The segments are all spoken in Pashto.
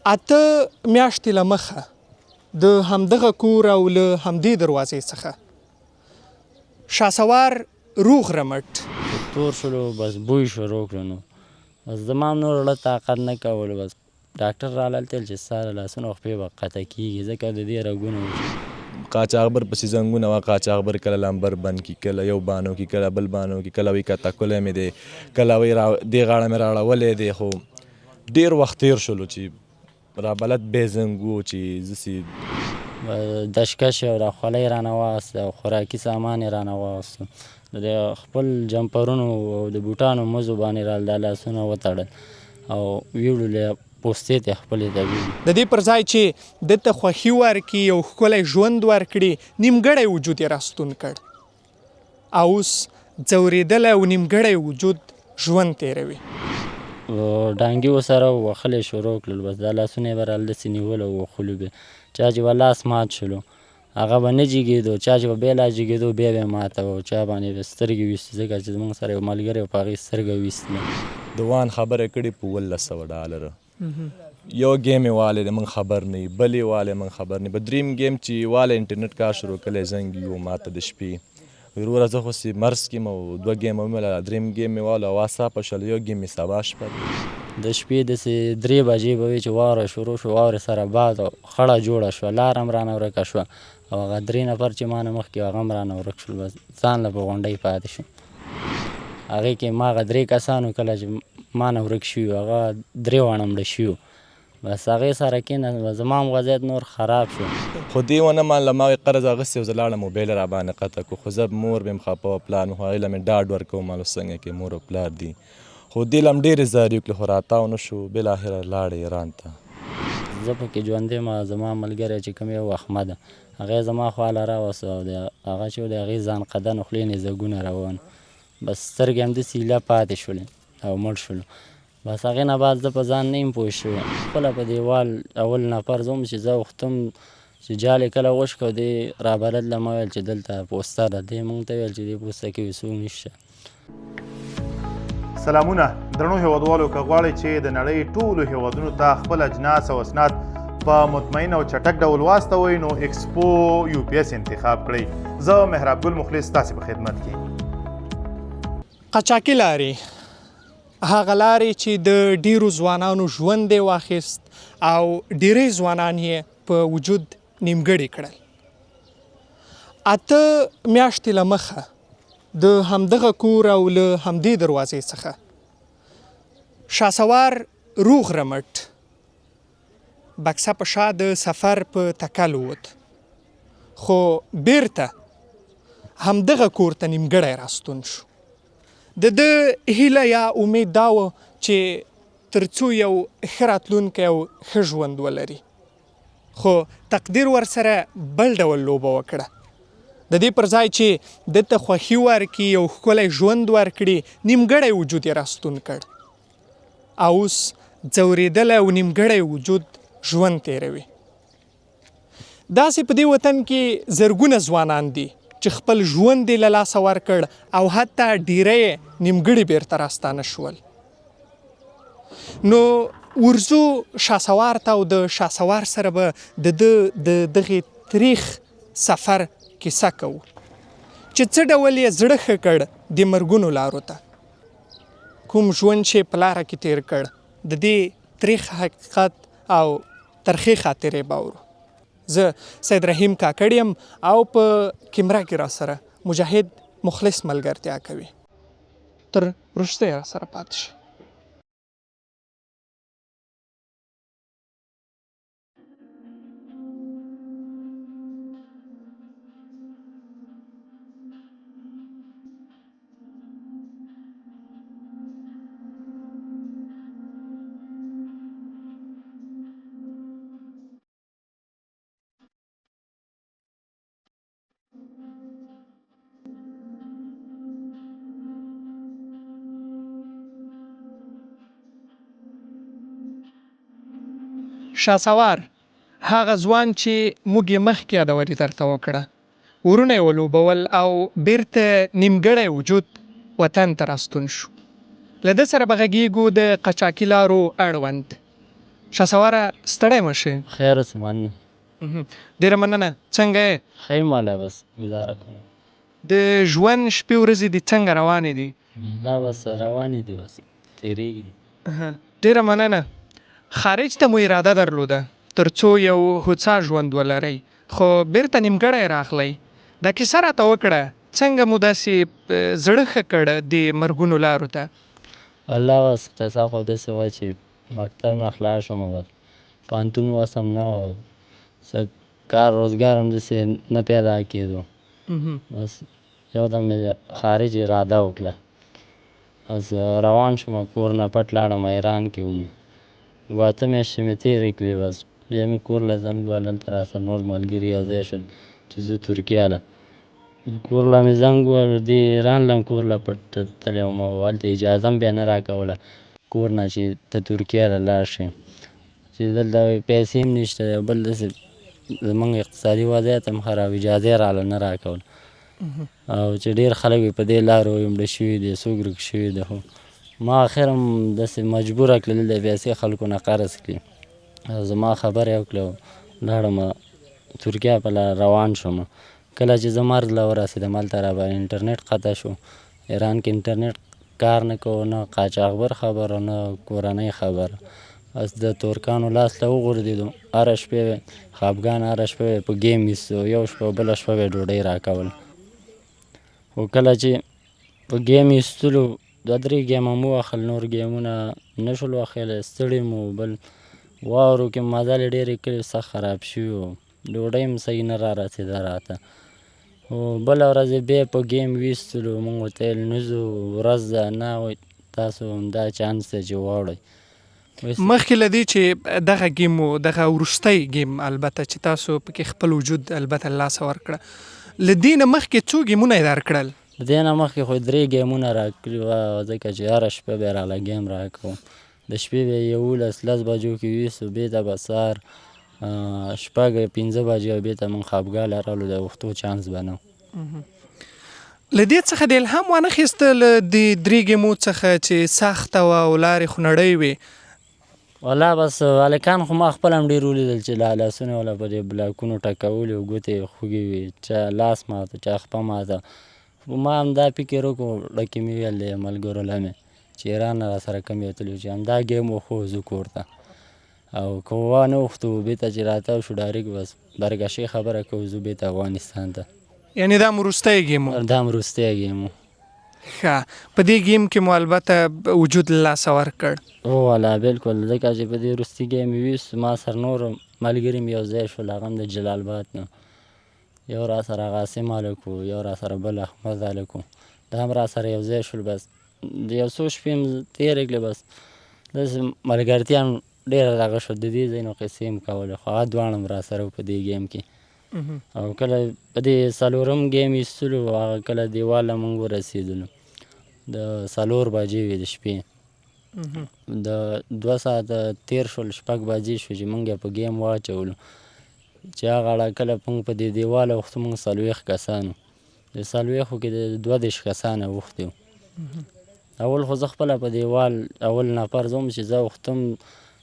اته میاشتې له مخه د همدغه کور او له همدې دروازې څخه شاسوار روغ رمټ. تور شولو بس بوی شروع کړو نو بس زما هم نور زړه طاقت نه کولو بس ډاکټر راله هلته ویل چې ستا د لاسونو او خپې به قطع کیږي ځکه د دې رګونه وچ. قاچاقبر پسې زنګونه وه قاچاقبر کله لمبر بند کی کله یو بانو کی کله بل بانو کی کله وی قطع کلی مې دی کله وی را دې غاړه مې راړولی دی خو ډیر وخت تیر شولو چې رابلد به زنګ وو چې زه سي. دشکش او دا خولۍ رانه واخیسته او خوراکي سامان یې رانه واخیستو. د خپل جمپرونو او د بوټانو مزو باندې راله دا لاسونه وتړل او ویوړو له پوستې ته خپلې ته ویوړو. د دې پر ځای چې ده ته خوښي ورکړي، یو ښکلی ژوند ورکړي، نیمګړی وجود یې راستون کړ. او اوس ځورېدلی او نیمګړی وجود ژوند تېروي. ډانګي ورسره وښل یې شروع کړل بس دا لاسونه یې به راله داسې نیول او وښلو به چا چې به لاس مات شولو هغه به نه جګېدو چا چې به بیا لاس جګېدو بیا به یې ماتوه او چا باندې به سترګې ویستې ځکه چې زموږ سره یو ملګری و په هغې سترګه ویستله. د وان خبره کړې په 1700 ډالر یو ګیم یې والی دی موږ خبر نه یو بل یې والی موږ خبر نه یو په دریم ګیم چې والی انټرنیټ کار شروع کړی زنګ یو ماته د شپې وروره زه خو سي مرز کې یم او دوه ګیمه مې لاله دریم ګیم مې والو هوا صافه شوله یو ګیم مې سبا شپه دی. د شپې داسې درې بجې به وې چې واوره شروع شوه واورې سره باد او خړه جوړه شوه لار هم رانه ورکه شوه او هغه درې نفر چې مانه مخکې وو هغه هم رانه ورک شول بس ځان له په غونډۍ پاتې شوم. هغې کې ما هغه درې کسانو کله چې ما نه ورک شوي وو هغه درې واړه مړه شوي وو بس هغې سره کېناست بس زما هم وضعیت نور خراب شو. خو دې ونه منله ما وې قرض اخیستی و زه لاړم موبایل یې راباندې قطع کړو خو زه مور مې هم خپه وه پلار مې خو هغې له مې ډاډ ورکوم ما څنګه کې مور او پلار دي خو دې له هم ډېرې زارۍ وکړې خو راتاو نه شو بالاخره لاړې ایران ته. زه پکې ژوندی یم زما ملګری چې کوم یو احمد هغه یې زما خوا له راوستو او د هغه چې و د هغې ځان قدن خولې نه یې ځګونه روان بس سترګې همداسې ایله پاتې شولې او مړ شولو بس هغې نه بعد زه په ځان نه یم پوه شوی خپله په دیوال اول نفر زه وم چې زه وختم چې جال یې کله وشکو دې رابلد له ما ویل چې دلته پوسته ده دې مونږ ته ویل چې دې پوسته کې څوک نشته. سلامونه درنو هیوادوالو که غواړئ چې د نړۍ ټولو هیوادونو ته خپل اجناس او اسناد په مطمئن او چټک ډول واستوئ نو ایکسپو یو پی اس انتخاب کړئ. زه محراب ګل مخلص تاسو په خدمت کې. قاچاقي لارې هغه لارې چې د ډیرو ځوانانو ژوند یې واخیست او ډیری ځوانان یې په وجود نیمګړي کړل. اته میاشتې له مخه د همدغه کور او له همدې دروازې څخه شاسوار روغ رمټ بکسه په شا د سفر په تکل ووت خو بیرته همدغه کور ته نیمګړی راستون شو. د ده هیله یا امید دا و چې تر څو یو ښه راتلونکی او ښه ژوند ولري. خو تقدیر ورسره بل ډول لوبه وکړه. د دې پر ځای چې ده ته خوښي ورکړي، یو ښکلی ژوند ورکړي، نیمګړی وجود یې راستون کړ او اوس ځورېدلی او نیمګړی وجود ژوند تېروي. داسې په دې وطن کې زرګونه ځوانان دي چې خپل ژوند یې له لاسه ورکړ او حتی ډیری یې نیمګړي بیرته راستانه شول. نو ورځو شاسوار ته او د شاسوار سره به د ده د دغې تریخ سفر کیسه کوو چې څه ډول یې زړه ښه کړ د مرګونو لارو ته، کوم ژوند چې په لاره کې تیر کړ، د دې تریخ حقیقت او ترخې خاطرې به اورو. زه سید رحیم کاکړ یم او په کیمره کې راسره مجاهد مخلص ملګرتیا کوي. تر وروستیو راسره پاتې شئ. شاسوار، هغه ځوان چې موږ یې مخکې یادونې درته وکړه، ورونه یې ولوبول او بېرته نیمګړی وجود وطن ته راستون شو. له ده سره به غږېږو د قاچاقي لارو اړوند. شهسواره ستړی مه شې. خیر اوسې مننه. ډېره مننه، څنګه یې؟ ښه یم والا بس ګزاره کوم. د ژوند شپې ورځې دې څنګه روانې دي؟ دا بس روانې دي بس تېرېږي. ډېره مننه. خارج ته مو اراده درلوده تر څو یو هوسا ژوند ولرئ، خو بېرته نیمګړی راغلئ. دا کیسه راته وکړه، څنګه مو داسې زړه ښه کړ دې مرګونو لارو ته؟ والله بس قصه خو داسې وه چې مکتب نه خلاص شوم بس پوهنتون وس هم نه و، څه کار روزګار هم داسې نه پیدا کېدو. بس یو دم مې د خارج اراده وکړه، بس روان شوم، کور نه پټ لاړم، ایران کې وم. اووه اته میاشتې مې تېرې کړې. بس بیا مې کور له زنګ ووهل، هلته راسره نور ملګري یو ځای شول چې ځو ترکیه له. کور له مې زنګ ووهلو، دې ایران له هم کور له پټ تللی وم او هلته اجازه هم بیا نه راکوله کور نه چې ته ترکیه له لاړ شې، چې دلته پیسې هم نشته، بل داسې زمونږ اقتصادي وضعیت هم خراب، اجازه یې راله نه راکوله. او چې ډېر خلک په دې لارو مړه شوي دي، څوک ورک شوي دي، خو ما اخر هم داسې مجبوره کړل دلته پیسې خلکو نه قرض کړي. زما خبره یې وکړه، لاړم ترکیه په لار روان شوم. کله چې زه مرز له ورسېدم، هلته راباندې انټرنیټ قطع شو. ایران کې انټرنیټ کار نه کوو، نه قاچاقبر خبر نه کورنۍ خبر. بس د ترکانو لاس ته وغورځېدو. هره شپه به خفګان، هره شپه به په ګیم ایستو، یو شپه بله شپه به ډوډۍ راکول. خو کله چې په ګیم ایستلو دوه درې ګیمه مو وخل، نور ګیمونه نه شول وخلی، ستړي مو، بل واورو کې مزلې ډېرې کړې، سخت خراب شوي وو، ډوډۍ هم صحیح نه را رسېده راته. خو بله ورځ یې بیا په ګیم ویستلو، موږ ورته ویل نه ځو، ورځ ده، نه وایي تاسو همدا چانس دی چې واوړئ. مخکې له دې چې دغه ګیم و، دغه وروستی ګیم البته چې تاسو پکې خپل وجود البته له لاسه ورکړه، له دې نه مخکې څو ګیمونه یې درکړل؟ له دې نه مخکې خو یې درې ګیمونه راکړي وه، ځکه چې هره شپه به یې راله ګیم راکړو. د شپې به یې 11 لس بجو کې ویستو، بېرته به سهار شپږ پنځه بجې او بېرته موږ خفګاه لرلو، د اوښتو چانس به نه و. له دې څخه د الهام وانه خیسته، له دې درې ګیمو څخه چې سخته وه او لارې خونړۍ وې؟ ولا بس هلکان خو ما خپله هم ډېر ولیدل چې لا لاسونه ولا په دې بلاکونو ټکولي او ګوتې یې خوږې وې، چا لاس ماته، چا خپه ماته. خو ما همدا فکر وکړو، زړه کې مې ویل د ملګرو له مې چې ایران نه راسره کوم یو تللي چې همدا ګیم وخو ځو کور ته، او که وانه وختو بېرته چې راتاو شو ډایرک بس برګشې خبره کوو ځو بېرته افغانستان ته. یعنې دا مو وروستی ګیم و؟ دا مو وروستی ګیم و. ښه، په دې ګیم کې مو البته وجود له لاسه ورکړ؟ هو والا بلکل، ځکه چې په دې وروستي ګیم مې ویست، ما سره نور ملګري مې یو ځای شول، هغه هم د جلال آباد نه، یو راسره قاسم هلک و، یو راسره بل احمد هلک و، دا هم راسره یو ځای شول. بس د یو څو شپې مې تېرې کړې، بس داسې ملګرتیا هم ډېره دغه شوه، د دې ځای نو قصې هم کولې، خو هغه دواړه هم راسره وو په دې ګیم کې. او کله په دې څلورم ګیم ایستلو، هغه کله دیوال له موږ ورسېدلو، د 4 بجې وې د شپې، د 2 ساعته تېر شول، 6 بجې شوې چې موږ یې په ګیم واچولو. چې هغه اړه کله موږ په دې دیوال اوښتو، موږ 40 کسان وو، د 40 کې د 32 کسان اوښتي وو. اول خو زه خپله په دیوال اول نفر زه وم چې زه اوښتم،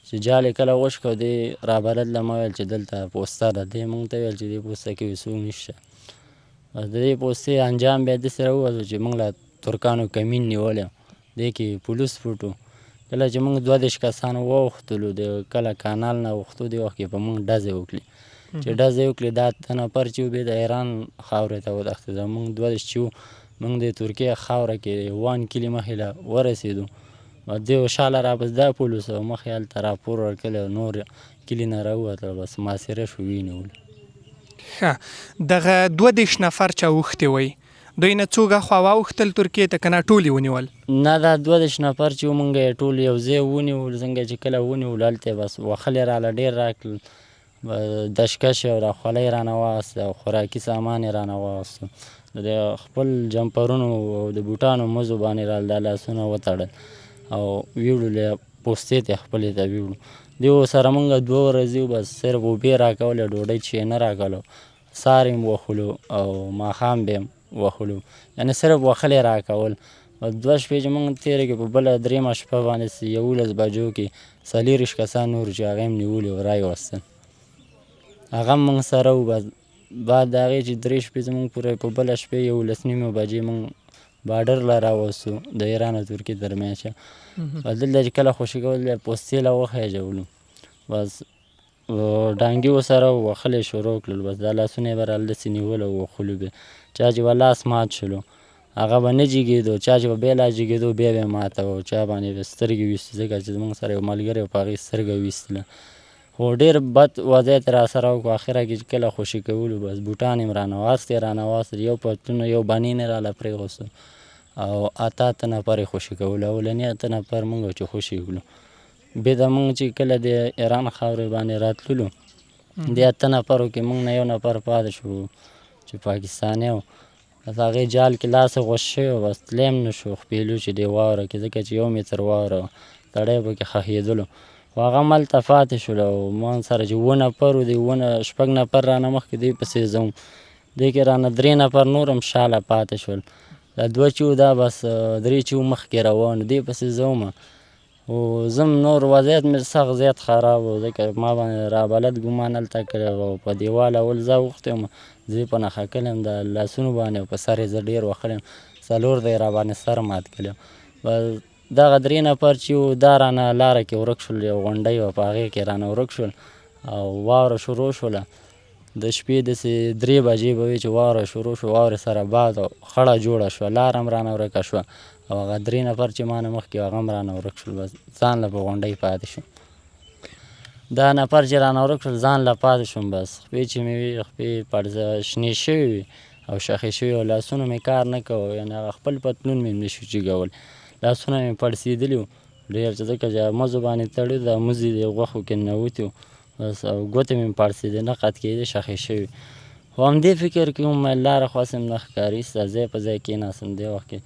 چې جال یې کله وشکو دې رابلد له ما ویل چې دلته پوسته ده، دې موږ ته ویل چې دې پوسته کې څوک نشته. بس د دې پوستې انجام بیا داسې راووتو چې موږ له ترکانو کمین نیولی و، دې کې پولیس پټ و. کله چې موږ 32 کسان واوښتلو، د کله کانال نه اوښتو دې وخت کې په موږ ډزې وکړې. چې ډزې وکړې دا اته نفر چې وو بیا د ایران خاورې ته وتښتېدل. موږ 32 چې وو موږ د ترکیې خاوره کې وان کلي مخې له ورسېدو، دې شاله راپسې دا پولیس او مخې هلته راپور ورکړی او نور کلي نه راووتل، بس محاصره شو، ویې نیولو. ښه، دغه 32 نفر چې اوښتي وئ، دوی نه څوک اخوا واوښتل ترکیې ته که نه ټول یې ونیول؟ نه، دا 32 نفر چې وو موږ یې ټول یو ځای ونیول. څنګه چې کله ونیولو هلته یې بس وښلې راله ډېر راکړل، دشکش او دا خولۍ رانه واخیسته او خوراکي سامان یې رانه واخیستو، د خپل جمپرونو او د بوټانو مزو باندې راله دا لاسونه وتړل او ویوړو له پوستې ته خپلې ته ویوړو. دې سره موږ 2 ورځې وو، بس صرف اوبه یې راکولې، ډوډۍ چې یې نه راکولو، سهار یې هم وخلو او ماښام به یې هم وخلو، یعنې صرف وخلې راکول. او دوه شپې چې موږ تېرې کړې، په بله درېیمه شپه باندې 11 بجو کې 24 کسان نور چې هغه هم نیولي او را یې وستل، هغه هم موږ سره وو. بس بعد د هغې چې درې شپې زموږ پوره، په بله شپې 11:30 بجې موږ بارډر له راوستو د ایران او ترکیې ترمنځ. دلته چې کله خوشې کول، پوستې له وخېژولو، بس ډانګي ورسره وښلې شروع کړل. بس دا لاسونه یې به راله داسې نیول او وښلو به، چا چې به لاس مات شولو هغه به نه جګېدو، چا چې به بیا لاس جګېدو بیا به یې ماتوه، چا باندې به سترګې ویستې، ځکه چې زموږ سره یو ملګری و په هغې سترګه ویستله. خو ډېر بد وضعیت را سره وکړو. اخره کې چې کله خوشې کولو، بس بوټان یې رانه واخیستل، یې رانه واخیستل، یو پتلون یو بنین یې راله پرېښوستو او اته اته نفر یې خوشې کولو. اولني اته نفر موږ چې خوشې کړو، بېرته موږ چې کله د ایران خاورې باندې راتللو، د اته نفرو کې موږ نه یو نفر پاتې شو چې پاکستانی و. بس هغې جال کې لاس یې غوڅ شوی و، بس تللی هم نه شو خپېلو چې دې واوره کې، ځکه چې 1 متر واوره وه، سړی پکې ښخېدلو. خو هغه هم هلته پاتې شول. او موږ سره چې اووه نفر وو، د اووه نه شپږ نفر رانه مخکې دوی پسې زه وم، دې کې رانه درې نفر نور هم شاله پاتې شول. دا دوه چې وو دا بس درې چې وو مخکې روان وو، دې پسې زه وم. خو زه هم نور وضعیت مې سخت زیات خراب و، ځکه ما باندې رابلد ګومان هلته کړی و. په دیوال اول زه اوښتی وم، زه یې په نښه کړی وم، د لاسونو باندې او په سر یې زه ډېر وهلی وم، څلور ځای راباندې سر مات کړی و. بس دغه درې نفر چې وو دا رانه لاره کې ورک شول، یو غونډۍ وه په هغې کې رانه ورک شول او واوره شروع شوله. د شپې داسې 3 بجې به وې چې واوره شروع شوه، واورې سره باد او خړه جوړه شوه، لاره هم رانه ورکه شوه او هغه درې نفر چې ما نه مخکې هغه هم رانه ورک شول. بس ځان له په غونډۍ پاتې شوم. دا نفر چې رانه ورک شول ځان له پاتې شوم. بس خپې چې مې وې خپې پړزه شنې شوې وې او شخې شوې او لاسونو مې کار نه کوه، یعنې هغه خپل پتلون مې نه شو جګول، لاسونه مې پړسېدلي وو ډېر، چې ځکه چې مزو باندې تړلي دا مزي د غوښو کې ننوتي وو. بس او ګوتې مې پړسېدې، نه قات کېدې، شخې شوې. خو همدې فکر کې وم، لاره خو هسې هم نه ښکاري، هېڅ ځای په ځای کېناستم. دې وخت کې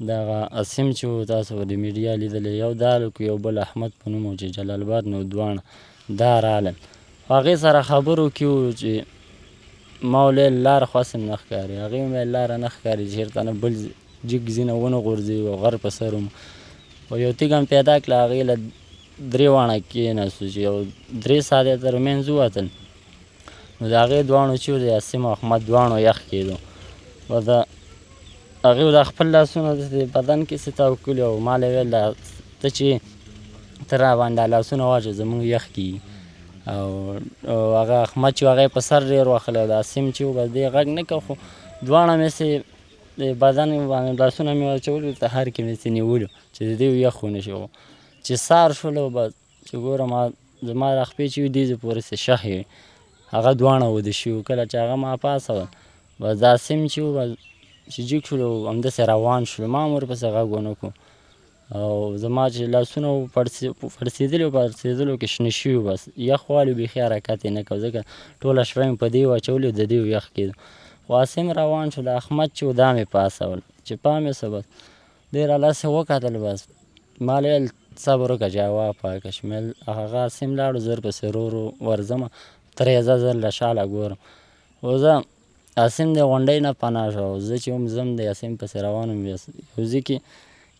دغه عاصم چې و تاسو به د میډیا لیدلی، یو دا هلک یو بل احمد په نوم و چې جلال آباد نه و، دواړه دا رالل. خو هغې سره خبرو کې و چې ما ویل لاره خو هسې هم نه ښکاري، هغې ویل لاره نه ښکاري، چېرته نه بل جګ ځینه ونه غورځېږو، غر په سر وم. خو یو تیږه هم پیدا کړه، هغې له درې واڼه کېناستو چې یو 3 ساعته ترمنځ ووتل. نو د هغې دواړو چې و د عاصم او احمد دواړو یخ کېدو. ورته هغې دا خپل لاسونه داسې بدن کې څه تاو کړي او ما له ویل دا ته چې ته راباندې دا لاسونه واچوه زموږ یخ کېږي. او هغه احمد چې هغه یې په سر ډېر وهلی او د عاصم چې و بس دې غږ نه کوه، خو دواړه مې هسې د بدن باندې لاسونه مې واچولي ته هر کې مې څه نیولي چې د دې یخ ونه شي. چې سار شولو بس چې ګورم زما دا خپې چې وي دې ځای پورې څه شخې وي، هغه دواړه وده شوي وو. کله چې هغه ما پاڅول بس دا سیم چې و بس چې جګ شولو همداسې روان شولو، ما هم ورپسې غږ ونه کړو. او زما چې لاسونه وو پړسېدلي وو، پړسېدلو کې شنه شوي وو، بس یخ والي بیخي حرکت یې نه کاوه، ځکه ټوله شپه مې په دې واچولې د دې یخ کېدو. خو عاصم روان شو، د احمد چې و دا مې پاڅول، چې پام یې سو بس دی راله هسې وکتل، بس ما له ویل صبر وکړه چې هوا پاکه شي. مې هغه عاصم لاړو، زه ورپسې ورو ورو ورځمه، ترې ځه زه له شاله ګورم. خو زه عاصم د غونډۍ نه پناه شو، زه چې وم ځم د عاصم پسې روان وم. یو ځای کې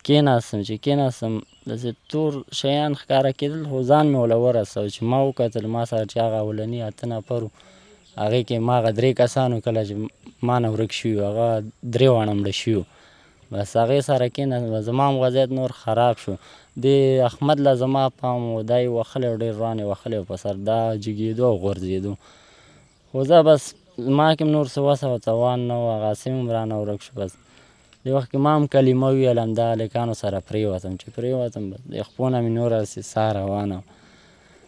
کېناستم، چې کېناستم داسې تور شیان ښکاره کېدل، خو ځان مې ورله ورساوه. چې ما وکتل ما سره چې هغه اولني اته نفر وو، هغې کې ما هغه درې کسان وو کله چې ما نه ورک شوي وو، هغه درې واړه مړه شوي وو. بس هغې سره کېناستم، زما هم وضعیت نور خراب شو. دې احمد له زما پام و، دا یې وهلی و، ډېر روان یې وهلی و په سر، دا جګېدو او غورځېدو. خو زه بس ما کې هم نور څه وسه او توان نه و، هغه عاصم هم رانه ورک شو. بس دې وخت کې ما هم کلمه وویله، همدا هلکانو سره پرېوتم، چې پرېوتم بس د خپو نه مې نوره هسې ساه روانه وه.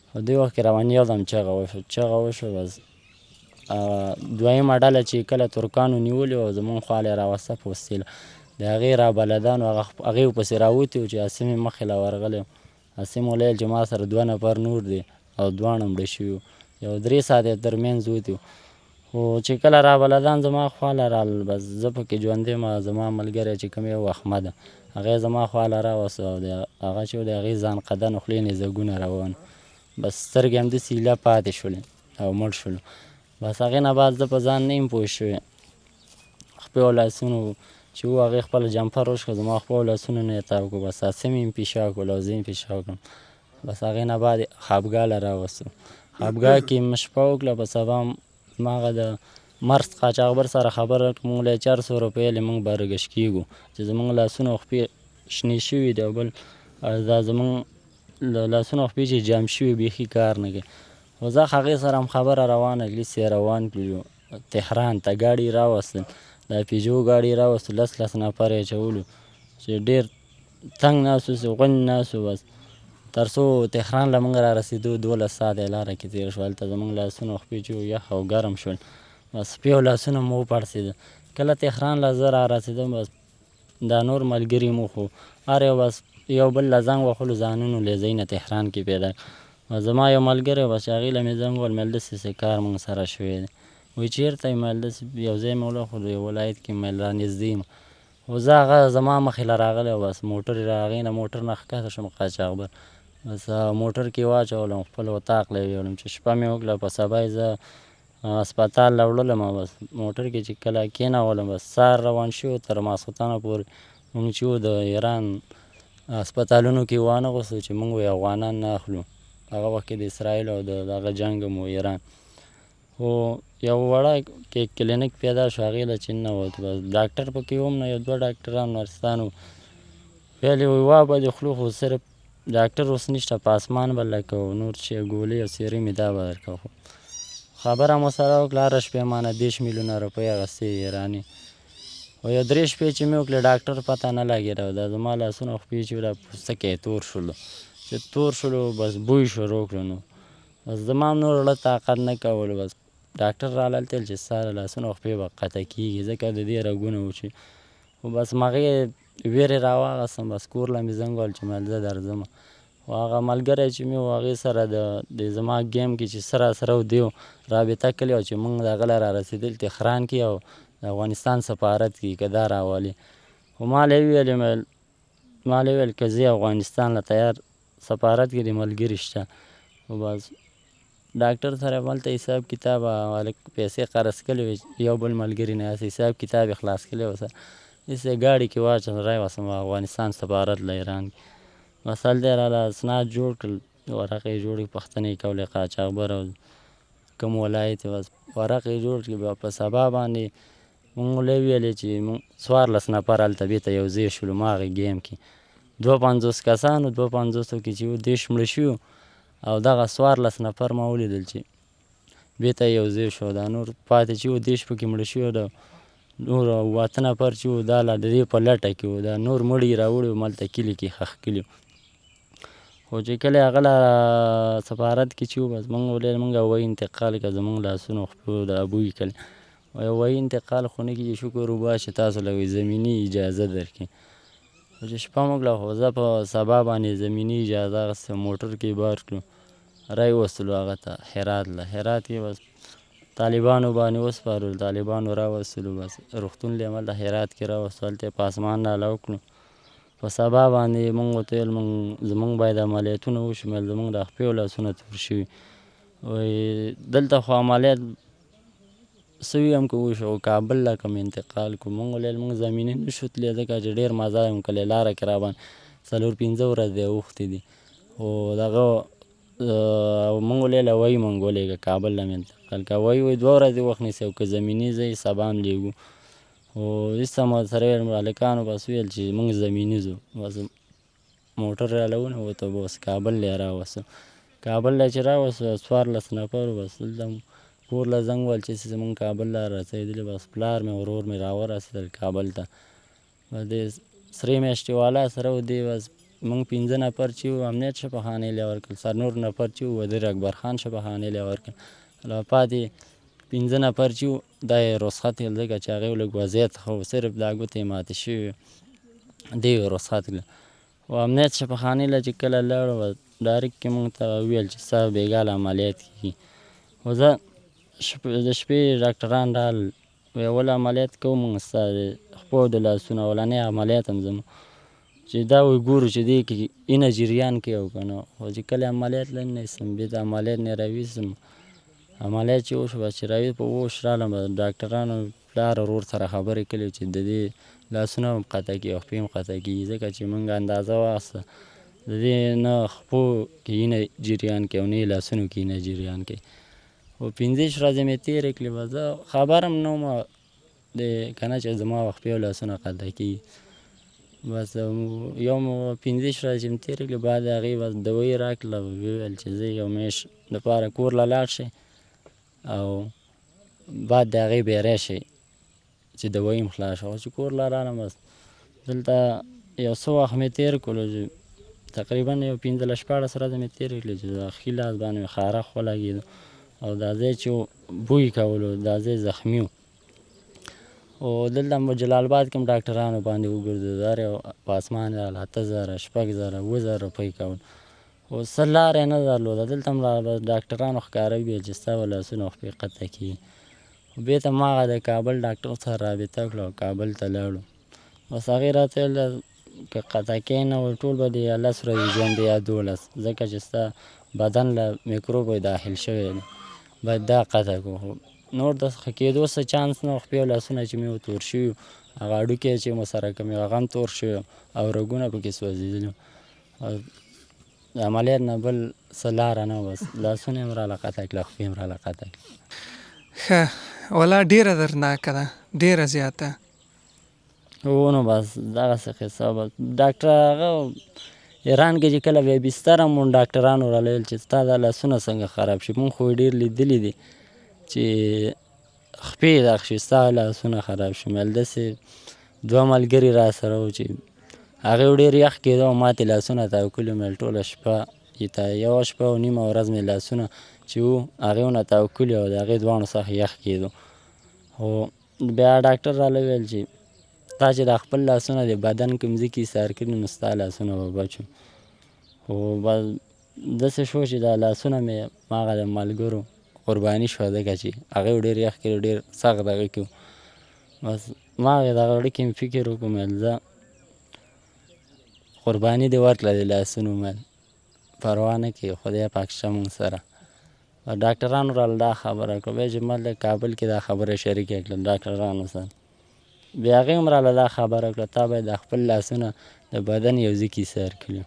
خو دې وخت کې روان یو دم چغه وشوه، چغه وشوه بس دویمه ډله چې کله ترکانو نیولې وه زموږ خوا له یې راوسته پوستې له، د هغې رابلدانو هغې ورپسې راوتي وو چې عاصم یې مخې له ورغلی و. عاصم ویل چې ما سره دوه نفر نور دي او دواړه مړه شوي وو، یو 3 ساعته یې ترمنځ وتي وو. خو چې کله رابلدان زما خوا له رالل، بس زه پکې ژوندی یم، زما ملګری چې کوم یو احمد هغه یې زما خوا له راوست او د هغه چې و د هغې ځان قدن خولې نه یې ځګونه روان، بس سترګې همداسې ایله پاتې شولې او مړ شولو. بس هغې نه بعد زه په ځان نه یم پوه شوی، خپې او لاسونو چې و هغې خپل جمپر وشکو، زما خپلو لاسونو نه یې تاو کړو، بس عاصم یې پیشا کړو او زه یې پیشا کړم. بس هغې نه بعد خپګاه له راوستو، خپګاه کې مې شپه وکړه. په سبا ما هغه د مرز قاچاقبر سره خبره وکړه، موږ له 400 روپۍ له موږ برګش کېږو چې زموږ لاسونه او خپې شنې شوي دي، او بل دا زموږ لاسونه او خپې چې جام شوي بیخي کار نه کوي. خو زه هغې سره هم خبره روانه کړي، لیست یې روان کړلو تهران ته، ګاډي راوستل، دا پیجو ګاډي راوستل، لس لس نفره یې اچولو چې ډېر تنګ ناست وو، غونج ناست وو. بس تر څو تهران له موږ را رسېدو 12 ساعته یې لاره کې تېر شو. هلته زموږ لاسونه او خپې چې یخ او ګرم شول، بس خپې او لاسونه مو وپړسېدل. کله تهران له زه را رسېدم، بس دا نور ملګري مو خو هر یو بس یو بل له زنګ وهلو ځانونو له ځای نه تهران کې پیدا. بس زما یو ملګری بس چې هغې له مې زنګ ووهل، مې داسې څه کار موږ سره شوی دی. وایي چېرته یې؟ مې داسې یو ځای مې وښود، یو ولایت کې، مې را نږدې یم. خو زه هغه زما مخې له راغلی، بس موټر یې هغې نه موټر نه ښکته شوم قاچاقبر، بس موټر کې واچولم، خپل اتاق له یې یوړم. چې شپه مې وکړه، په سبا یې زه هسپتال له وړلم. بس موټر کې چې کله کېنولم، بس سهار روان شو تر ماسخوتنه پورې موږ چې وو د ایران هسپتالونو کې وانه غوښتو چې موږ وایي افغانان نه اخلو. هغه وخت کې د اسرائیل او د دغه جنګ هم و ایران. خو یو وړه کې کلینیک پیدا شو، هغې له چې ننوتو، بس ډاکټر پکې هم نه، یو دوه ډاکټران نرسان وو. ویل یې وایي وا به دې خلو، خو صرف ډاکټر اوس نشته، په اسمان به لکه نور چې ګولۍ او سیرې مې دا به درکوو. خو خبره مو سره وکړه، هره شپه ما نه 30 میلیونه روپۍ اخیستې ایراني. خو یو درې شپې چې مې وکړې، ډاکټر پته نه لګېده. دا زما لاسونه او خپې چې دا پوستکی یې تور شولو، چې تور شولو بس بوی شروع کړو. نو بس زما هم نور زړه طاقت نه کولو. بس ډاکټر راله هلته ویل چې ستا د لاسونو او خپې به قطع کېږي، ځکه د دې رګونه و چې. خو بس مغې ویرې راواغستم، بس کور له مې زنګ ووهل چې مې زه درځم. خو هغه ملګری چې مې و هغې سره د زما ګیم کې چې سره سره و دیو رابطه کړې وه چې موږ د هغه له را رسېدل تهران کې او د افغانستان سفارت کې که دا راولي. خو ما له ویلې، ما له ویل که ځې افغانستان له تیار سفارت کې د ملګري شته. خو بس ډاکټر سره هلته حساب کتاب هلک پیسې قرض کړې وې یو بل ملګري نه، هسې حساب کتاب یې خلاص کړی و سره هسې ګاډي کې واچول راوستم افغانستان سفارت له ایران کې. بس هلته یې راله اسناد جوړ کړل، ورقې یې جوړې کړې، پوښتنې یې کولې قاچاقبر او کوم ولایت یې، بس ورقې یې جوړ کړې. بیا په سبا باندې موږ له ویلې چې موږ 14 نفر هلته بېرته یو ځای شولو. ما هغې ګیم کې 52 کسانو، 52 کې چې وو 30 مړه شوي او دغه 14 نفر ما ولیدل چې بېرته یو ځای شو. دا نور پاتې چې وو 30 پکې مړه شوي، دا نور 8 نفر چې وو دا لا د دې په لټه کې وو، دا نور مړي یې راوړي وو، هلته کلي کې ښخ کړي وو. خو چې کله هغه له سفارت کې چې وو، بس موږ ویل موږ هوایي انتقال که زموږ لاسونو خپو دا بوی کړي. وایي هوایي انتقال خو نه کېږي، شکر وباسه چې تاسو له زمیني اجازه درکړي. خو چې شپه مو وکړه، خو زه په سبا باندې زمیني اجازه اخیستې، موټر کې بار کړو راویې وستلو هغه ته هرات له. هرات کې بس طالبانو باندې وسپارلو، طالبانو راوستلو، بس روغتون له هملته هرات کې راوستو، هلته یې په اسمان راله وکړو. په سبا باندې موږ ورته ویل موږ زموږ باید عملیاتونه وشي، ویل زموږ د خپې او لاسونه تور شوي. وایي دلته خو عملیات سوي هم که وشو، خو کابل له که مې انتقال کړو. موږ ویل موږ زمیني نه شو تللی، ځکه چې ډېر مزه هم کړې لاره کې راباندې 4-5 ورځې اوښتې دي. خو دغه موږ ویل هوایي موږ ولېږه کابل له مې انتقال کړه. هوایي وایي 2 ورځې وخت نیسي او که زمیني ځئ سبا هم لېږو. خو هېڅ هم ورسره ویل هلکانو بس ویل چې موږ زمیني ځو. بس موټر راله وننوتو، بس کابل له یې راوستو. کابل له چې راوستو 14 نفر بس دلته کور له زنګ ووهل چې زموږ کابل له رسېدلي. بس پلار مې ورور مې راورسېدل کابل ته. بس د سرې میاشتې والا سره و دی، بس موږ 5 نفر چې وو امنیت شفاخانې له ورکړل، سر نور نفر چې وو وزیر اکبر خان شفاخانې له ورکړل، له پاتې 5 نفر چې وو دا یې رخصت کړل، ځکه چې هغې لږ وضعیت ښه و، صرف دا ګوتې یې ماتې شوې وې، دی یې رخصت کړل. خو امنیت شفاخانې له چې کله لاړو، بس ډایرکټ کې موږ ته وویل چې ستا بېګا له عملیات کېږي. خو زه د شپې ډاکټران راغلل، وایي اول عملیات کوو موږ ستا د خپو د لاسونو اولنی عملیات هم زموږ چې دا وایي ګورو چې دې کې اینه جریان کوي او که نه. خو چې کله عملیات له نه بېرته عملیات نه راویستم، عملیات چې وشو بس چې راویست په هوش رالم، بس ډاکټرانو پلار ورور سره خبرې کړې چې د دې لاسونه هم قطع کېږي او خپې هم قطع کېږي، ځکه چې موږ اندازه واخیسته د دې نه خپو کې اینه جریان کوي او نه یې لاسونو کې اینه جریان کوي. خو 25 ورځې مې تېرې کړې، بس زه خبر هم نه وم د که نه چې زما خپې او لاسونه قطع کېږي. بس یو 25 ورځې چې مې تېرې کړې، بعد هغې بس دوایي راکړله، ویې ویل چې زه یو میاشت دپاره کور له لاړ شئ او بعد د هغې بیا راشئ چې دوایي هم خلاص شوه. چې کور له راغلم بس دلته یو څه وخت مې تېر کړو، چې تقریبا یو 15 16 ورځې مې تېرې کړې چې د ښي لاس باندې مې خارښ ولګېدو او دا ځای چې بوی کولو دا ځای زخمي و. او دلته په جلال آباد کې هم ډاکټرانو باندې وګرځېدو، هر یو په اسمان راغله 8,000 6,000 7,000 روپۍ کول، خو څه لاره یې نه درلوده. دلته هم ډاکټرانو ښکاره وویل چې ستا به لاسونه او خپې قطع کېږي. خو بېرته ما هغه د کابل ډاکټر سره رابطه کړه او کابل ته لاړو. بس هغې راته ویل که قطع کوې نه وایي ټول به دې یا 10 ورځې ژوند دی یا 12، ځکه چې ستا بدن له میکروبو داخل شوی دی، باید دا قطع کړو. خو نور د ښه کېدو څه چانس نه و، خپې او لاسونه چې مې و تور شوي وو، هغه هډوکی چې مو سره کوم هغه هم تور شوی او رګونه پکې سوځېدلي وو. او د عملیات نه بل څه لاره نه وه، بس لاسونه یې هم راله قطع کړل، خپې یې هم راله قطع کړل. ښه ولا ډېره دردناکه ده، ډېره زیاته. هو نو بس دغسې قصه. بس ډاکټر هغه ایران کې چې کله بیا بستر هم و، ډاکټرانو راله ویل چې ستا دا لاسونه څنګه خراب شي، مونږ خو یې ډېر لیدلي دي چې خپې یې دغه شي، ستا لاسونه خراب شي. مې ویل داسې دوه ملګري راسره وو چې هغې ډېر یخ کېده او ماته یې لاسونه تاو کړي. مې ویل ټوله شپه یې یوه شپه او نیمه ورځ مې لاسونه چې وو هغې ونه تاو کړي او د هغې دواړو څخه یخ کېدو. خو بیا ډاکټر راله ویل چې تا چې دا خپل لاسونه د بدن کوم ځای کې ایسار کړي نو ستا لاسونه به بچو. خو بس داسې شو چې دا لاسونه مې هغه د ملګرو قرباني شوه، ځکه چې هغې ډېر یخ کړي، ډېر سخت دغه کې وو. بس ما هغې دغه زړه کې مې فکر وکړو، مې ویل ځه قرباني دې ورکړه د لاسونو، مې ویل پروا نه کوي، خدای پاک شته مونږ سره. ډاکټرانو راله دا خبره کړه، بیا چې ما د کابل کې دا خبره شریکه کړه ډاکټرانو سره، بیا هغې هم راله دا خبره کړه تا باید دا خپل لاسونه د بدن یو ځای کې ایسار کړي.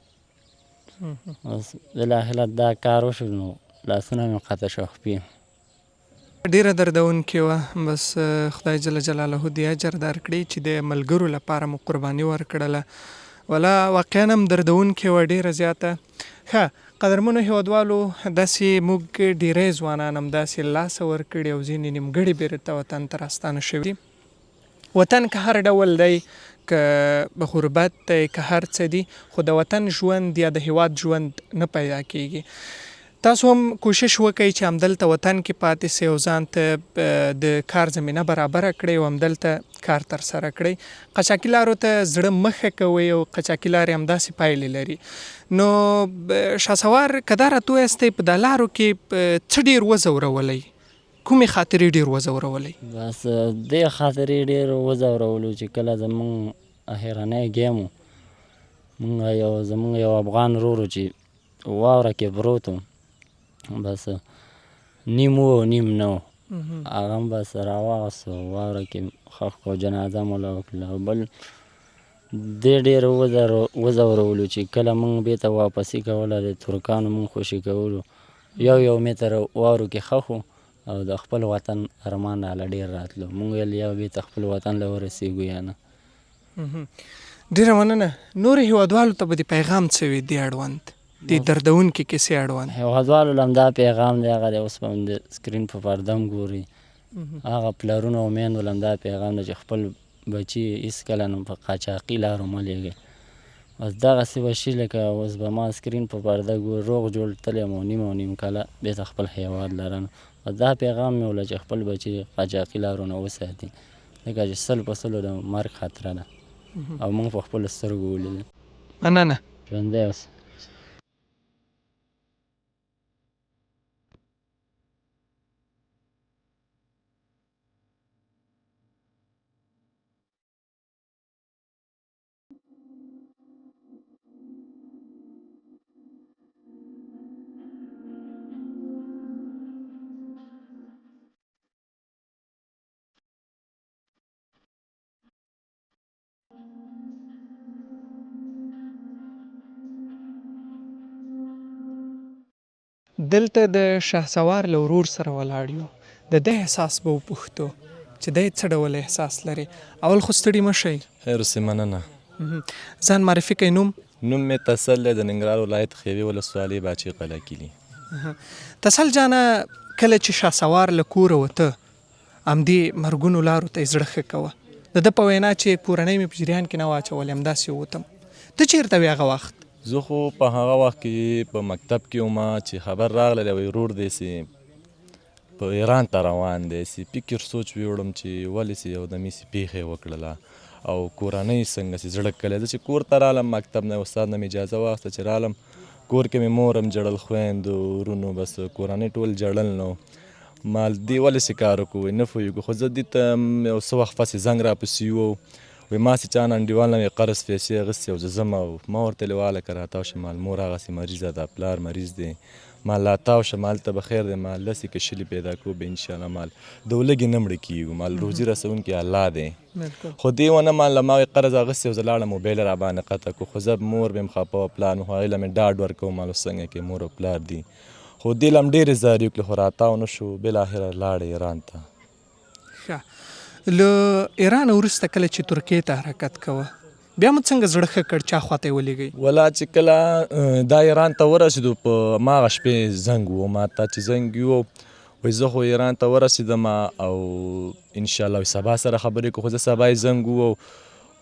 اوس بالاخره دا کار وشو نو لاسونه مې قطع شو، خپې. ډېره دردونکې وه. بس خدای جل جلاله دې اجر درکړي چې د ملګرو لپاره مو قرباني ورکړله. ولا واقعا هم دردونکې وه ډېره زیاته. ښه قدرمنو هیوادوالو، داسې موږ ډېری ځوانان هم داسې لاسه ورکړي او ځینې نیمګړي بېرته وطن ته راستانه شوي دي. وطن که هر ډول دی، که غربت دی، که هر څه دي، خو د وطن ژوند یا د هیواد ژوند نه پیدا کیږي. تاسو هم کوشش وکړئ چې همدلته وطن کې پاتې سئ او ځان ته د کار زمینه برابره کړئ او همدلته کار ترسره کړئ. قاچاقي لارو ته زړه مه ښه کوئ او قاچاقي لارې همداسې پایلې لري. نو شاسوار، که دا راته ووایاستئ په دا لارو کې څه ډېر وځورولی، کومې خاطرې ډېر وځورولی؟ بس دې خاطرې ډېر وځورولو چې کله زمونږ اخرنی ګیم و، زمونږ یو افغان ورور و چې واوره کې پروت و، بس نیم و نیم نه و، هغه هم بس راواغستو واوره کې ښخ کړو، جنازه مو له وکړله. او بل دې ډېر وځورولو چې کله مونږ بېرته واپسي کوله، د ترکانو مونږ خوشي کولو، یو یو متر واورو کې ښخ و او د خپل وطن ارمان راله ډېر راتلو. مونږ ویل یا بېرته خپل وطن له ورسېږو یا نه. ډېره مننه. نورو هیوادوالو ته به د پیغام څه وي دې اړوند، دې دردونکې کیسې اړوند؟ هیوادوالو له همدا پیغام دی، هغه دی اوس به هم د سکرین په پرده هم ګوري، هغه پلرونو او میندو له همدا پیغام دی چې خپل بچي هېڅکله نو په قاچاقي لارو مه لېږئ. بس دغسې به شي لکه اوس به ما سکرین په پرده ګوري، روغ جوړ تللی یم او نیم او نیم کاله بېرته خپل هیواد لرم. بس دا پیغام مې وله چې خپل بچي قاچاقي لارو نه وساتي، ځکه چې 100 په 100 د مرګ خطره ده او موږ په خپلو سترګو ولیدل. مننه. ژوندی اوسئ. دلته د شهسوار له ورور سره ولاړ یو، د ده احساس به وپوښتو چې دی څه ډول احساس لري. اول خو ستړي مه شئ. خیر اوسې مننه. ځان معرفي کړئ، نوم؟ نوم مې تسل دی، د ننګرهار ولایت ښېوې ولسوالۍ باچې قلعه کلي. تسل جانه کله چې شهسوار له کوره وته همدې مرګونو لارو ته یې زړه ښه کوه. د ده په وینا چې کورنۍ مې په جریان کې نه وه اچولې همداسې ووتم. ته چېرته وې هغه وخت؟ زه خو په هغه وخت کې په مکتب کې وم چې خبر راغلی دی وایي ورور دې سي په ایران ته روان دی سي فکر سوچ ویوړم چې ولې سي یو دمې سي پیښه یې وکړله او کورنۍ څنګه سي زړه کلی. زه چې کور ته رالم مکتب نه استاد نه مې اجازه واخیسته چې رالم کور کې مې مور هم ژړل، خویندو ورونو بس کورنۍ ټول ژړل. نو مال دې ولې څه کار وکړو وایي نه پوهېږو. خو زه دې ته یو څه وخت پسې زنګ راپسې وو وایي ما چې چا نه انډیوال نه مې قرض پیسې اخیستې او زه ځم او ما ورته ویل والکه راتاو شه مال مور هغسې مریضه ده پلار مریض دی مال راتاو شه مال ته به خیر دی مال لسې که شلې پیدا کوو به انشاءالله مال د ولږې نه مړه کېږو مال روزي رسونکی الله دی. خو دې ونه منله ما وایي قرض اخیستی او زه لاړم موبایل یې راباندې قطع کړو. خو زه مور مې هم خپه وه پلار مې خو هغې له مې ډاډ ورکوه مال اوس څنګه کوې مور او پلار دي. خو دې له هم ډېرې زاري وکړې خو راتاو نه شو بالاخره لاړې ایران ته. ښه له ایرانه وروسته کله چې ترکیې ته حرکت کوه بیا مو څنګه زړه ښه کړ چا خواته یې ولیږئ؟ ولا چې کله دا ایران ته ورسېدو په هماغه شپې زنګ وو ماته چې زنګ وو وایي زه خو ایران ته ورسېدم او انشاءالله وایي سبا سره خبرې کوو. خو زه سبا یې زنګ وو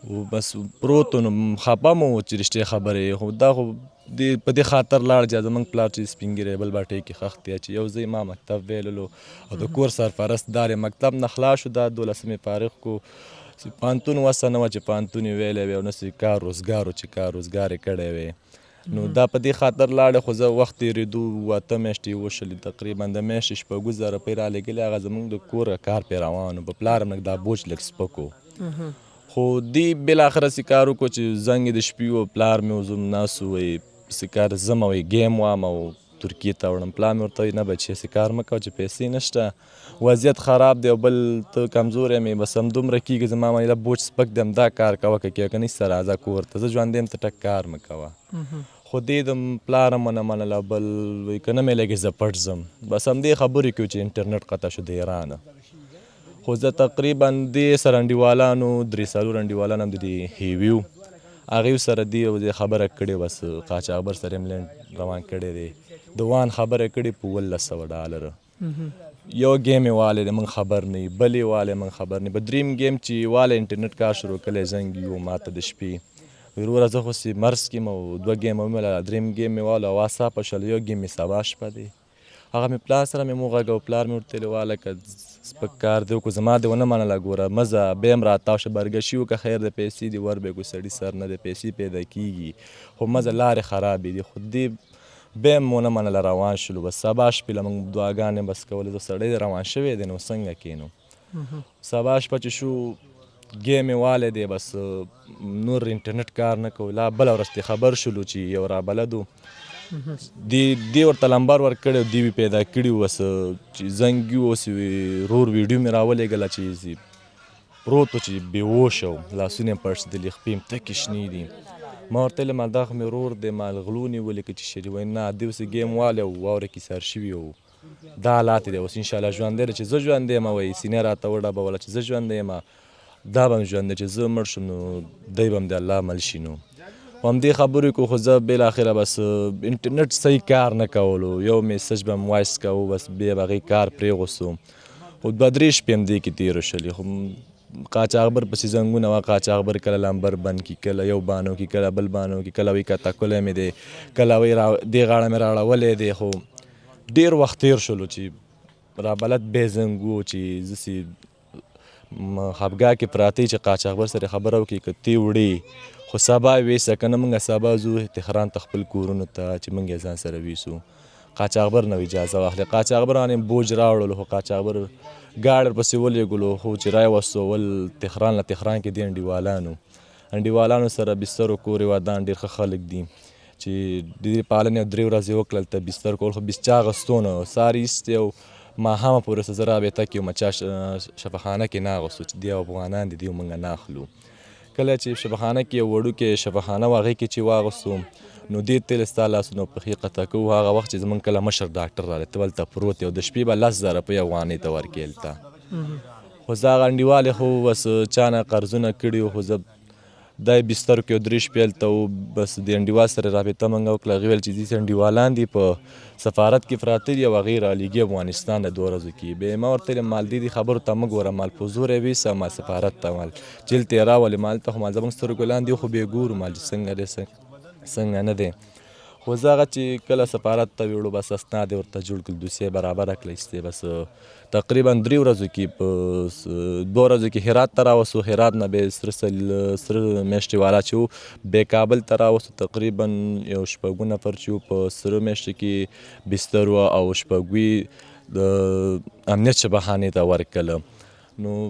او بس پروت نو خپه مو چې رښتیا خبرې خو دا خو دې په دې خاطر لاړ چې زمونږ پلار چې سپین ږیری بل بټۍ کې ښخ دی چې یو ځای ما مکتب ویللو او د کور سرپرست دار مکتب نه خلاص شو دا دولسمې فارغ کو چې پوهنتون وسه نه وه چې پوهنتون یې ویلی وی او نه څه کار روزګار و چې کار روزګار یې کړی وی. نو دا په دې خاطر لاړې. خو زه وخت تېرېدو 8 میاشتې وشولې تقریبا د میاشتې 6,000 روپۍ رالېږلې هغه زمونږ د کور کار پرې روان و په پلار هم لږ دا بوج لږ سپک و. خو دی بالاخره څه کار وکړو چې زنګ یې د شپې و پلار مې و زه ناست وو وایي څه کار ځم وایي ګیم وام او ترکیې ته وړم. پلار مې ورته وایي نه بچیه څه کار مه کوه چې پیسې نشته وضعیت خراب دی او بل ته کمزوری مې بس همدومره کېږي زما باندې دا بوج سپک دی همدا کار کوه که کېږي که نشته راځه کور ته زه ژوندی یم ته ټک کار مه کوه. خو دې د پلار هم ونه منله بل وایي که نه مې لګې زه پټ ځم بس همدې خبرې کې چې انټرنیټ قطع شو د ایرانه. خو زه تقریبا دې سره انډیوالانو درې څلور انډیوالان هم د دې هیوي وو هغوی سره دې او دې خبره کړې بس قاچاقبر سره یې لینډ روان کړی دی د وان خبره کړې په 1700 ډالر یو ګیم یې والی دی موږ خبر نه یو بل یې والی موږ خبر نه یو په دریم ګیم چې والی انټرنیټ کار شروع کړی زنګ یو ماته د شپې وروره زه خو سې مرز کې یم او دوه ګیمه ومې دریم ګیم مې واله هوا صافه شوله یو ګیم مې سبا شپه دی هغه مې پلار سره مې وغږ او پلار مې ورته ویل والکه سپک کار دی وکړو زما دې ونه منله ګوره مه ځه بیا هم راتاو شه برګشي وکړه خیر دی پیسې دې ور به کړو سړي سر نه دی پیسې پیدا کیږي خو مه ځه لارې خرابې دي خو دې بیا هم ونه منله روان شولو. بس سبا شپې له موږ دعاګانې بس کولې زه سړی روان شوی دی نو څنګه کینو. سبا شپه چې شو ګیم یې والی دی بس نور انټرنیټ کار نه کوو. لا بله ورځ ترې خبر شولو چې یو رابلد و دی ورته لمبر ورکړی او دی وی پیدا کړي وو. بس چې زنګ یې اوس ورور ویډیو مې راولېږله چې پروت و چې بې هوشه و لاسونه یې پړسېدلي خپې یې تکې شنې دي. ما ورته ویل ما دا خو مې ورور دی ما غلو نیولي که چې شي دی وایي نه دی اوس ګیم والی او واوره کې سر شوي وو دا حالات دی اوس انشاءالله ژوندی دی چې زه ژوندی یم وایي سینه راته وډبوله چې زه ژوندی یم دا به هم ژوندی چې زه مړ شم نو دی به هم د الله مل شي. نو همدې خبرې کو خو زه بالاخره بس انټرنیټ صحیح کار نه کولو یو میسج به م وایس کوو بس بیا به هغې کار پرېغوستو. خو دوه درې شپې همدې کې تېرې شولې. خو قاچاقبر پسې زنګونه وه قاچاقبر کله لمبر بند کړي کله یو بانو کې کله بل بانو کې کله وایي کته کلی مې دی کله وایي دې غاړه مې راړولی دی. خو ډېر وخت تېر شولو چې رابلد بیا زنګ وو چې زه سي خپګاه کې پراته چې قاچاقبر سره خبره وکړي که تی وړي خو سبا یې ویسه که نه موږ سبا ځو تهران ته خپل کورونو ته چې موږ یې ځان سره ویسو. قاچاقبر نه اجازه واخلي قاچاقبر باندې بوج راوړلو خو قاچاقبر ګاډی ورپسې ولېږلو خو چې رای وستول تهران له تهران کې دي انډیوالانو سره بستر کور ودان ډېر ښه خلک دي چې د دې پالنې درې ورځې وکړل ته بستر کول خو چا اغوستو نه سهار یې ایستی او ماښامه پورې څه زه رابطه کې وم چا شفاخانه کې نه اغوستو چې دی افغانان دي دی مونږ نه اخلو. کله چې شفاخانه کې یو وړوکی شفاخانه وه هغې کې چې واغوستو نو دې تیل ستا لاسونه او پښې قطع کوو. هغه وخت چې زمونږ کله مشر ډاکټر راغی، ته هلته پروت یې او د شپې به 10,000 روپۍ افغانۍ ته ورکې هلته. خو زه هغه انډیوال خو بس چا نه قرضونه کړي وو، خو زه دی بستر کې 3 شپې هلته و. بس د انډیوال سره رابطه مونږ وکړه، هغې ویل چې داسې انډیوالان دي په سفارت کې پراته دي او هغې رالیږي افغانستان ته 2 ورځو کې. بیا ما ورته ویل مال دې دې خبرو ته مه ګوره، مال په زوره یې ویسه، مال سفارت ته مال چې هلته یې راولې، مال ته خو مال زموږ سترګو لاندې خو بیا ګورو مال چې څنګه دی څنګه نه دی. خو زه هغه چې کله سفارت ته ویوړو بس اسناد یې ورته جوړ کړل، دوسیه یې برابره کړه ایستې. بس تقریبا 3 ورځو کې په 2 ورځو کې هرات ته راوستو، هرات نه بیا سره میاشتې والا چې و بیا کابل ته راوستو. تقریبا یو 6 نفر چې و په سره میاشتې کې بستر و او 6 د امنیت شبخانې ته ورکړل. نو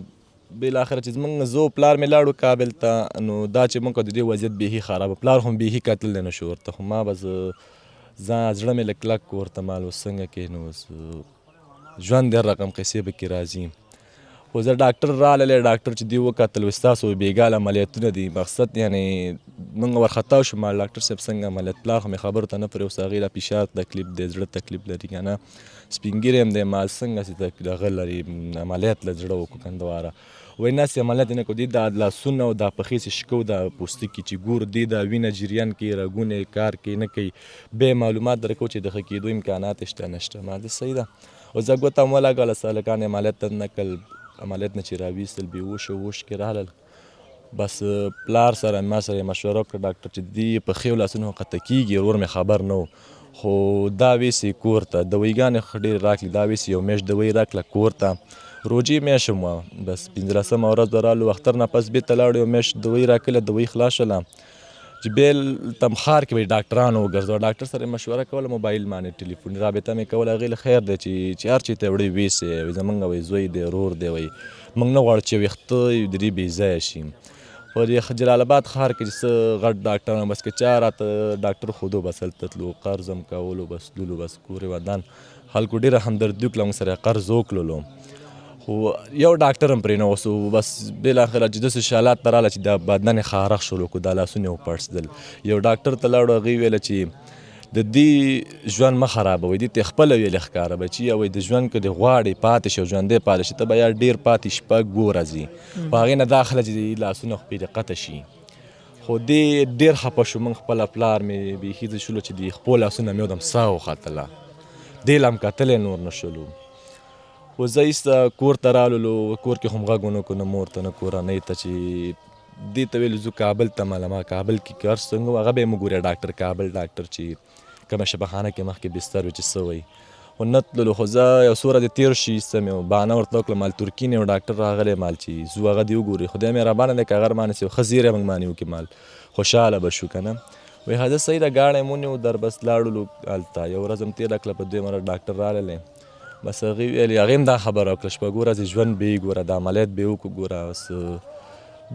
بالاخره چې زمونږ زه پلار مې لاړو کابل ته، نو دا چې مونږ د دې وضعیت بیخي خراب، پلار هم بیخي کتلی نه شو ورته. خو ما بس ځان زړه مې لږ کلک ورته مال اوس څنګه کې، نو اوس ژوند ډېر رقم قصې پکې راځي. خو زه ډاکټر راغلی، ډاکټر چې دی وکتل وایي ستاسو بېګا عملیاتونه دي، مقصد یعنې مونږ ورخطا شو. ما ډاکټر صاحب څنګه عملیات، پلار خو مې خبرو ته نه پرېوست، هغې لا فشار تکلیف دی، زړه تکلیف لري که نه، سپین ږیری هم دی، ما څنګه چې دغه لري عملیات له زړه وکړو کندواره. وایي نه، هسې عملیات یې نه کړو، دې دا لاسونه او دا پښې چې شکو دا پوستکي چې ګورو دې دا وینه جریان کوي، رګونه یې کار کوي نه کوي، بیا یې معلومات درکوو چې د ښه کېدو امکانات یې شته نه شته. ما زه صحیح ده. او زه ګوته هم ولګوله، هلکان یې عملیات ته نه کړل، عملیات نه چې راویستل بېهوښه اوښکې راغلل. بس پلار سره ما سره یې مشوره وکړه ډاکټر چې دې په ښیو لاسونو قطع کېږي، ورور مې خبر نه و، خو دا ویسې کور ته دوایګانې ښه ډېرې راکړې، دا ویسې یو میاشت دوایي راکړه کور ته، روژې میاشت هم وه، بس 15مه ورځ به رالو، اختر نه پس بېرته لاړو، یو میاشت دوایي راکړله، دوایي خلاص شوله چې بیا تم ښار کې به یې ډاکټرانو وګرځوه، ډاکټر سره یې مشوره کوله، موبایل باندې ټلیفوني رابطه مې کوله، هغې له خیر دی چې هر چېرته یې وړې ویسې، وایي زمونږ وایي زوی دی ورور دی، وایي موږ نه غواړو چې ویښته د دې بې ځایه شي. په دې جلال اباد ښار کې چې څه غټ ډاکټران بس که چا راته ډاکټر ښودو بس هلته تلو، قرض هم کولو بس تللو، بس کور یې ودان، خلکو ډېره همدردي وکړه موږ سره قرض وکړلو، خو یو ډاکټر هم پرې نه وسو. بس بالاخره چې داسې حالات ته راغله چې دا بدن یې خارښ شول کو دا لاسونه یې وپړسېدل، یو ډاکټر ته لاړو، هغې ویله چې د دې ژوند مه خرابوئ، دې ته خپله ویلې ښکاره بچیه، وایي د ژوند که دې غواړې پاتې شي او ژوندی پاتې شي، ته به یا ډېر پاتې 6 ورځې، خو هغې نه دا اخله چې لاسونه خو پرې قطع شي. خو دې ډېر خفه شو، موږ خپله پلار مې بیخي زه شولو چې د خپو لاسونه مې ودم ساه وختله، دې لا هم کتلی نور نه شولو. خو زه ایسته کور ته راللو، کور کې هم غږ ونه کړو، نه مور ته نه کورنۍ ته، چې دې ته ویل ځو کابل ته، ماله ما کابل کې که هر څنګه و هغه به یې موږ ګوري ډاکټر، کابل ډاکټر چې کومه شفاخانه کې مخکې بستر و چې څه وایي، خو نه تللو. خو زه یو څو ورځې تېر شي ایسته مې بهانه ورته وکړه، مال ترکي نه یو ډاکټر راغلی، مال چې ځو هغه دې وګوري، خدای مهربانه دی که هغه راباندې څه یو ښه زیری موږ باندې وکړي، مال خوشحاله به شو که نه. وایي ښه صحیح ده، ګاډی مو ونیو در بس لاړلو هلته، یو ورځ هم تېره کړه، په دویمه ورځ ډاکټر راغلی، بس هغې ویل، هغې هم دا خبره وکړه 6 ورځې ژوند به یې ګوره، دا عملیات به یې وکړو ګوره. اوس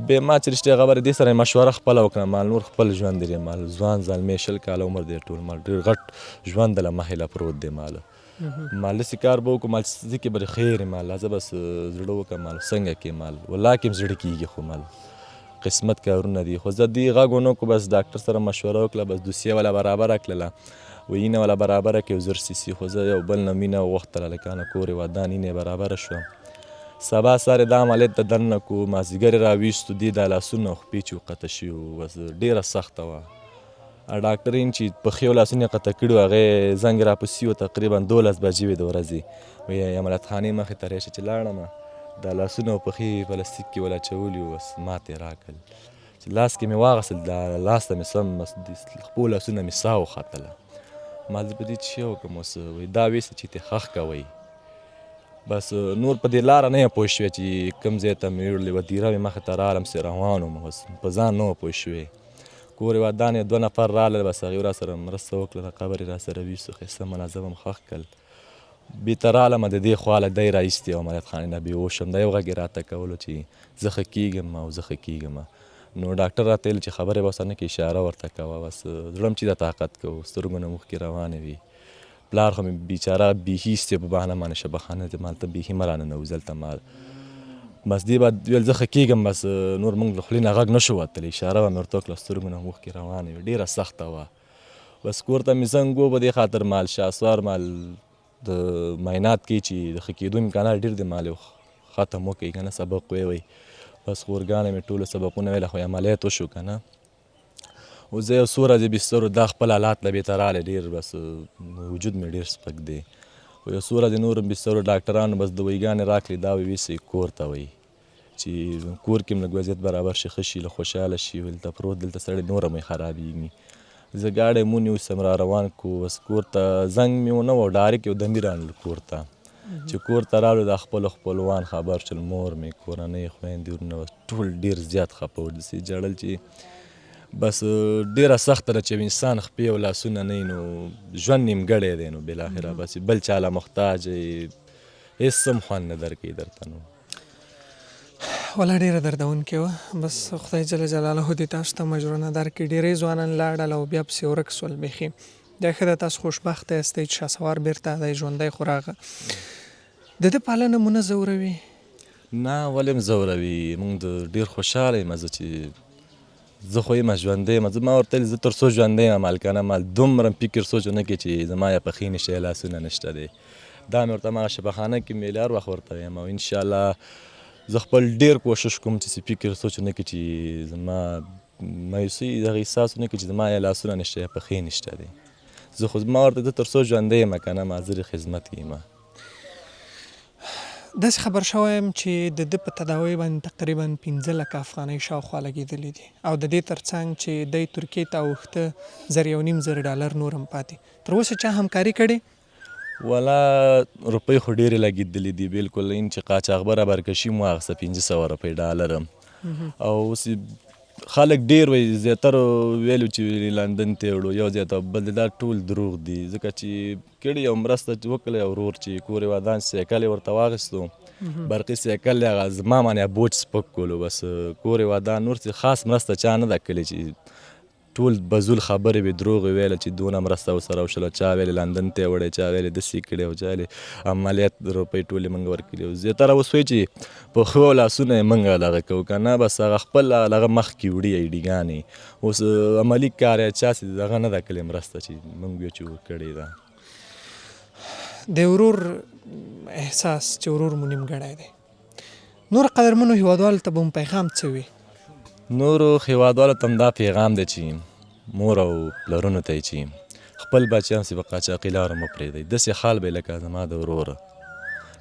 بیا ما چې رښتیا خبره دې سره یې مشوره خپله وکړه، مال نور خپل ژوند دی، مال ځوان زلمی 20 کاله عمر دی ټول، مال ډېر غټ ژوند له مخې له پروت دی، مال مال داسې کار به وکړو، مال څه کې به دې خیر وي، مال زه بس زړه وکړم، مال څنګه کې مال والله کې هم زړه کېږي، خو مال قسمت کارونه دي. خو زه دې غږ ونه کړو، بس ډاکټر سره مشوره وکړه، بس دوسیه ولا برابره کړله، وینه ولا برابره کړې 1000 سي سي، خو زه یو بل نه مینه وغوښتله، هلکانه کور یې ودان، اینه یې برابره شوه. سبا سهار یې دا عملیات ته دننه کړو، مازدیګر یې راویستو، دې دا لاسونه او خپې چې قطع شوي وو، بس ډېره سخته وه. ډاکټر یې چې په ښیو لاسونه یې قطع کړي وو، هغې زنګ راپسې و، تقریبا 12 بجې وې د ورځې، وایي عملیات خانې مخې ته راشه. چې لاړم دا لاسونه او پښې یې پلاستیک کې ول اچولي وو، بس ماته یې راکړل، چې لاس کې مې واغوستل، دا لاس ته مې سم بس د خپو لاسونه مې ساه وختله، ما زه په دې څه وکړم اوس؟ وایي دا ویسه چې ته ښخ کوئ، بس نور په دې لاره نه یم پوه شوی چې کوم ځای ته مې وړلې وه، دیره مې مخې ته راغلم، څه روان وم، بس په ځان نه وم پوه شوی. کور یې ودان یې، 2 نفر راغلل، بس هغوی راسره مرسته وکړه، د قبر یې راسره ویستو، ښایسته منظم هم ښخ کړل. بېرته راغلم د دې خوا له دی را ایستې وم عملیات خانې نه، بېهوښ شوم، دا یو غږ یې راته کولو چې زه ښه کېږم او زه ښه کېږم. نو ډاکټر راته ویل چې خبرې به ورسره نه کوې، اشاره ورته کوه. بس زړه مې چې دا طاقت کوو، سترګو نه اوښکې روانې وې. پلار خو مې بیچاره بیخي ایستې په بهانه باندې شبخانه ته، مال ته بیخي مه راننوځه دلته مال. بس دې بعد ویل زه ښه کېږم، بس نور موږ له خولې نه غږ نه شو وتلی، اشاره به مې ورته وکړه، سترګو نه اوښکې روانې وې، ډېره سخته وه. بس کور ته مې زنګ وو په دې خاطر مال شاسوار مال د معاینات کوي چې د ښه کېدو امکانات ډېر دي، مال یو ختم وکړي که نه سبق ووایي. بس خورګانې مې ټولو سبقونه ویله، خو یې عملیات وشو که نه. او زه یو څو ورځې بستر دا خپل حالات له بیرته راغلی، ډېر بس وجود مې ډېر سپک دی. خو یو څو ورځې نور هم بستر، ډاکټرانو بس دوایګانې راکړې، دا وایي ویسئ کور ته، وایي چې کور کې هم لږ وضعیت برابر شي، ښه شي، له خوشحاله شي. دلته پروت دلته سړی نور هم خرابېږي. زه ګاډی مو ونیو، سم را روان کو، بس کور ته زنګ مې ونه و، ډایرکټ یو دمي رانړل کور ته. چې کور ته رالو دا خپل خپلوان خبر شول، مور مې، کورنۍ، خویندې، وروڼه، بس ټول ډېر زیات خفه وو، داسې ژړل چې بس ډېره سخته ده چې انسان خپې او لاسونه نه وي نو ژوند نیمګړی دی، نو بالاخره بس بل چا له محتاج یې، هېڅ هم خوند نه درکوي درته. نو ولا ډېره دردونکې وه. بس خدای جل جلاله دې تاسو ته مجرونه درکړي. ډېری ځوانان لاړل او بیا پسې ورک سول بیخي. دا ښه ده تاسو خوشبخته یاستئ چې شهسوار بیرته دی ژوندی خو راغه. د ده پالنه مو نه ځوروي؟ نه، ولې هم ځوروي، موږ د ډېر خوشحاله یم. زه چې زه خو یم ژوندی یم، زه ما ورته ویل زه تر څو ژوندی یم مالکانه مال دومره فکر سوچ ونه کړي چې زما یا پښې نشته یا لاسونه نشته دی. دا مې ورته ما شفاخانه کې مې هر وخت ورته وایم، او انشاءالله زه خپل ډېر کوشش کوم چې څه فکر سوچ ونه کړي چې زما مایوسي دغه احساس ونه کړي چې زما یا لاسونه نشته یا پښې نشته دی. زه خو ما ورته زه تر څو ژوندی یم که نه ما زه د خدمت یم. داسې خبر شوی یم چې د ده په تداوۍ باندې تقریبا 5 لکه افغانۍ شاوخوا لګېدلې دي، او د دې ترڅنګ چې دی ترکیې ته اوښته 1,500 ډالر نور هم پاتې. تر اوسه چا همکاري کړې؟ ولا روپۍ خو ډېرې لګېدلې دي بالکل، ان چې قاچاقبره برکشي مو واخیسته 500 روپۍ ډالر. او اوس خلک ډېر وایي، زیاتره ویلو چې لندن ته یې وړو یو ځای ته بل، دا ټول دروغ دي. ځکه چې کړي یو مرسته چې وکړه، یو ورور چې کور یې ودان سایکل یې ورته واخیستو، برقي سایکل یې هغه زما باندې بوج سپک کولو، بس کور یې ودان. نور څه خاص مرسته چا نه ده کړې، چې ټول بزول خبرې به دروغ ویل چې دونه مرسته ورسره وشوله، چا ویل لندن ته یې وړی، چا ویل داسې کړی او چا ویل عملیات روپۍ ټولې موږ ورکړي. او زیاتره اوس وایي چې په ښو لاسونه یې موږ دغه کوو، که نه بس هغه خپل هغه مخکې وړي ایډیګانې. اوس عملي کار یې چا چې دغه نه ده کړې مرسته چې موږ یې چې کړې ده. د ورور احساس چې ورور مو نیمګړی دی. نور قدرمنو هیوادوالو ته به مو پیغام څه وي؟ نورو هیوادوالو ته هم دا پیغام دی چې مور او پلرونو ته یې چې خپل بچیان سي په قاچاقي لارو مه پرېږدئ. داسې حال به یې لکه زما د ورور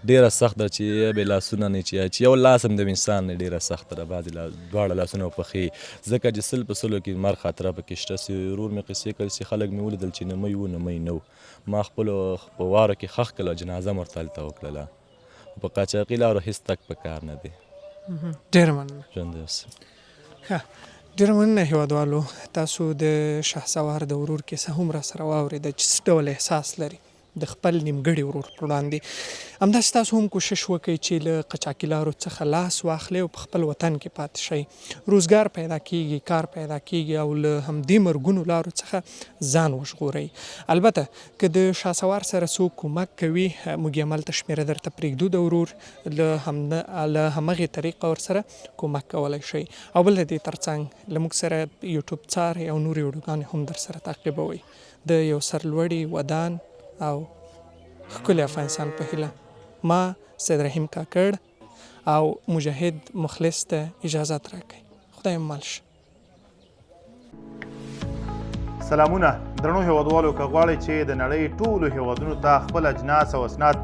ډېره سخته ده چې به لاسونه نه چې یو لاس هم د انسان نه ډېره سخته ده، بعضې دواړه لاسونه او پښې، ځکه چې 100 په 100 کې مرګ خطره پکې شته. چې ورور مې قصې کړې چې خلک مې ولیدل چې نه مۍ وو نه مۍ نه وو، ما خپلو په وارو کې ښخ کړل او جنازه مې ورته هلته وکړله. په قاچاقي لارو هېڅ تګ په کار نه دی. ډېره مننه، ژوندی اوسئ. ښه، ډېره مننه هیوادوالو، تاسو د شهسوار د ورور کیسه هم را سره واورېده چې څه ډول احساس لري د خپل نیمګړي ورور پر وړاندې. همداسې تاسو هم کوشش وکړئ چې له قاچاقي لارو څخه لاس واخلئ او په خپل وطن کې پاتې شئ. روزګار پیدا کیږي، کار پیدا کیږي او له همدې مرګونو لارو څخه ځان وژغورئ. البته که د شاسوار سره څوک کومک کوي، موږ یې هملته شمېره درته پرېږدو، د ورور له همغې طریقه ورسره کومک کولی شئ. او بل د دې ترڅنګ له موږ سره یوټیوب څارئ او نورې ویډیوګانې هم درسره تعقیبوئ. د یو سرلوړي، ودان او ښکلي افغانستان په هیله، ما سید رحیم کاکړ او مجاهد مخلص ته اجازت راکړئ. خدای مو مل شه. سلامونه درنو هیوادوالو، که غواړئ چې د نړۍ ټولو هیوادونو ته خپل اجناس او اسناد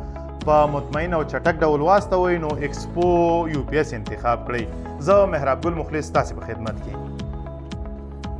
په مطمئن او چټک ډول واستوئ، نو ایکسپو یو پي اس انتخاب کړئ. زه محراب ګل مخلص تاسې په خدمت کې.